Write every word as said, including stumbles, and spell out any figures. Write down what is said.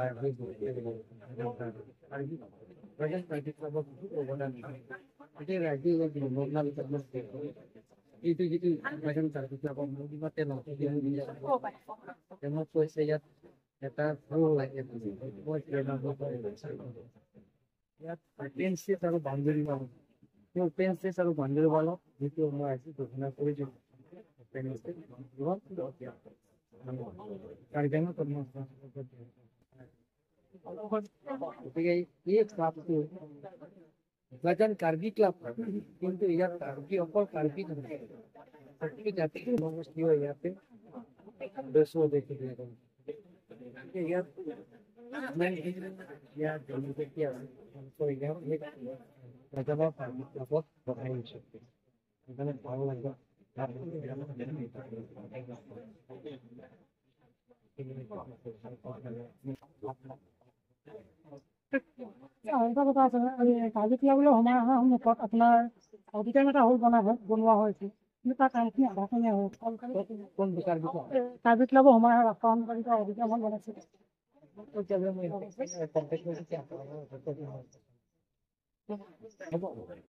Karbi, Karbi, Karbi Club of Bhutan. Itu lagi yang di Mongol itu, itu, itu, macam Karbi Club of Bhutan, itu yang, yang mau saya, ya, tak tahu lah, ya, mau saya nak apa, ya. ইয়াত plain state আৰু boundary wall, plain state আৰু boundary ৱালত যিটো মই আজি ঘোষণা কৰি দিওঁ, plain state boundary wall, Karbi Anglong autonomous, গতিকে এই ক্লাবটো গাজন কাৰ্বি ক্লাব, কিন্তু ইয়াত কাৰ্বি, অকল কাৰ্বি নহয়, সকলো জাতি জনগোষ্ঠীও ইয়াতে সদস্য হৈ থাকে। ইয়াত ইমান, ইয়াত জনজাতি আছে, তেওঁলোকৰ ইয়াত এই গাজনৰ কাৰ্বি ক্লাবত বহাই দিছে। সেইকাৰণে ভাল লাগে। আৰু এটা কথা আছে, এই কাৰ্বি ক্লাবলৈ সোমাই অহাৰ সন্মুখত আপোনাৰ অডিটৰিয়াম এটা হ'ল বনা হয়, বনোৱা হৈছে, কিন্তু তাৰ কামখিনি আধাতে হয়। কোনটো কাৰ্বি ক্লাব? এই কাৰ্বি ক্লাবৰ সোমাই অহা ৰাস্তাখন, কিবা অডিটৰিয়াম এখন বনাইছে। হ'ব।